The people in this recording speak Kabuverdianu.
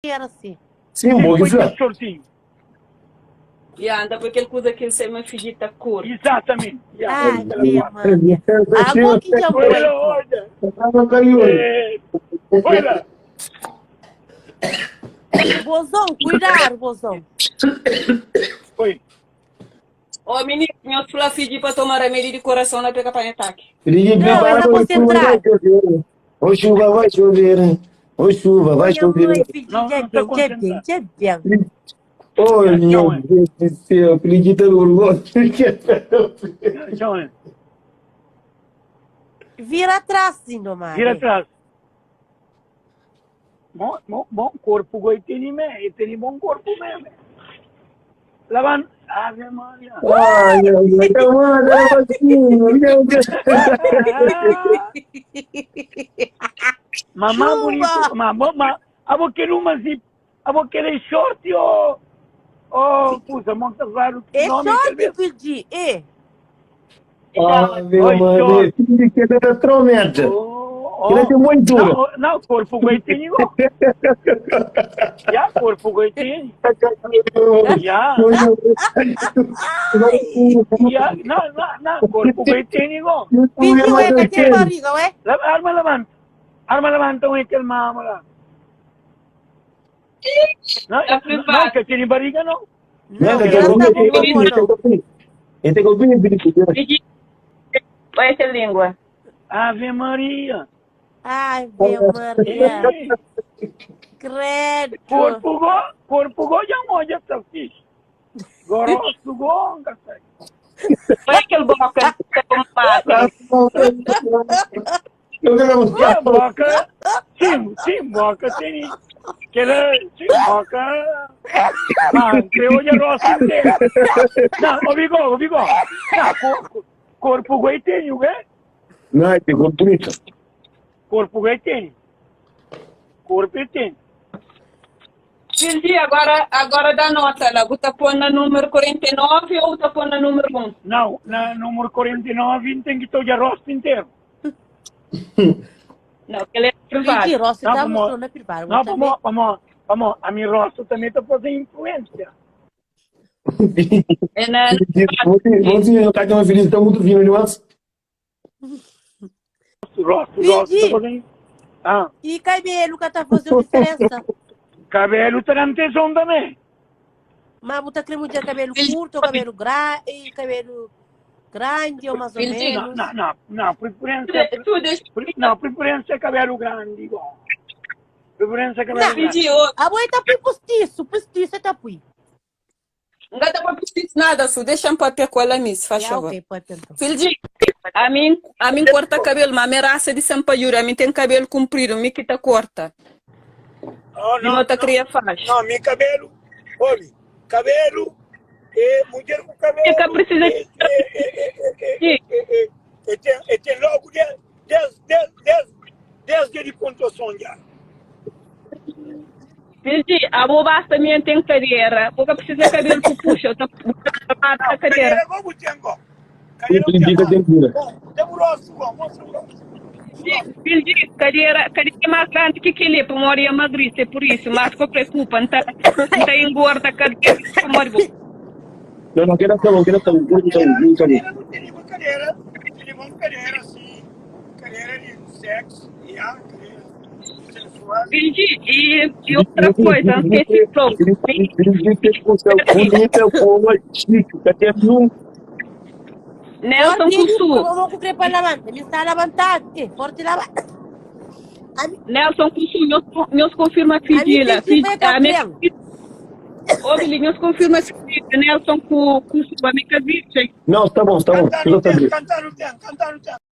Era si. Sim, bo ki fla. Shortinho. Ya, nta poi kel kuza ki N ma fidji ta kor. Exatamente. Ya. Ai, minha mãe. Ago ki dja Olha, foi. olha. Caiu. Eh, Olha. Bozão, cuidado, bozão. Oi. Ó, menino, nhos fla fidji pa toma ramedi di korason la peka panha ataki. Ligi Não, prepara ela para concentrado. Ô chuva, vai chover. Ô chuva, vai Minha chover. mãe, filho, Não, já não tá bem, já bem, já bem. Oh, meu Deus do céu, Felipe tá orgulhoso. João, Vira atrás, Sindomar. vira atrás. Bom, bom, bom corpo goi tem me, e tem bom corpo mesmo. Lavan, Ave Maria. Ai, ai, ai, calma, meu Deus. Mamá Chuva! bonito, mamá, ma, abo quero uma zip, abo querer short ou ou puxa, monta claro É nome short, filho. É. Ave Maria, Felipe tá trometa. Oh, Ele tem muito duro. Não, não, corpo goi tem igual. Já, corpo goi tem. Já. Já, não, não, não, corpo goi tem igual. Filho, é que tem barriga, ué? Arma levanta. Arma levanta um aquele mama lá. Não, É não, privado. que tem barriga não. Não, ela tá bom, não. Ele tem que Fidji, Olha essa língua. Ave Maria. Ai, meu Maria. Ei, Credo. Corpo go, corpo go já moja tá fixe. Grosso go, nunca sai. Olha aquele boca que tá com mata. Ah, boca, sim, sim, boca tem. Aquela, sim, boca. Ah, creo já rosto inteiro. Não, obrigou, obrigou. Não, corpo, corpo go tem, o quê? Não, tem corpo bonito. Corpo go tem. Corpo tem. Fidji, agora, agora dá nota lá. Bota pôr na número 49 ou tá pôr na número 1? Não, na número 49 tem que ter o rosto inteiro. Não, porque ele é privado. Filho, Rossi Não, tá vamos- mostrando na privada. Não, vamos, vamos, vamos, a minha rosto também está fazendo influência. É na... Você não tá com uma filha tão muito fino demais. Rosto, rosto, rosto Fidji. tá fazendo. Ah, E cabelo que tá fazendo diferença. cabelo tá na tesão também. Mas botar creme de cabelo curto, ou cabelo grande, cabelo grande ou mais ou Filho, menos. Não, não, não, preferência. Tu deixa... Não, preferência é cabelo grande, igual. Preferência é cabelo Não. grande. Fidji, ô, A mãe tá pui postiço, postiço tá pui. não dá pra precisar nada, su. Deixa-me papel com ela, miss, faz Já, favor. ok, pode então. Filho, a mim, a mim corta cabelo, mas a minha raça de Sampaio, a mim tem cabelo comprido, me que tá corta. Não, E não tá cria faz. Não, meu cabelo, olha, cabelo, é, mulher com cabelo. Fica precisa- É, é, é, é, é, é, é, é, tem, é, tem logo 10, 10, 10, 10, 10 dias de pontuação já. Filho, a boba também tem cadeira. Boca precisa de cabelo que puxa, eu tô a cadeira. Cadeira como tem, go. Cadeira Felipe tem cura. Bom, tem um rosto, go, mostra o rosto. Filho, cadeira, cadeira é mais grande que aquele, para morir emagrece, é por isso, mas que preocupa, não tá, não tá engorda a cadeira, mori Não, não, quero saber, quero saber, quero saber, quero saber. Cadeira não tem nenhuma cadeira, tem nenhuma cadeira assim, cadeira de sexo, e a cadeira sensual. Filho, e, e outra coisa, não esqueci, pronto. Bonita, boa, chique, cadê um? Nelson Cussu. Vamos com para levantar. Me está levantado. Eh, Forte levanta. Nelson Cussu, meus, meus confirma Fidila. A mim tem A minha, Ô, Billy, meus confirma Fidila. Nelson Cussu, a minha cabeça. Não, está bom, está bom. Cantar Eu não tem, sabia. cantar não tem, cantar não tem.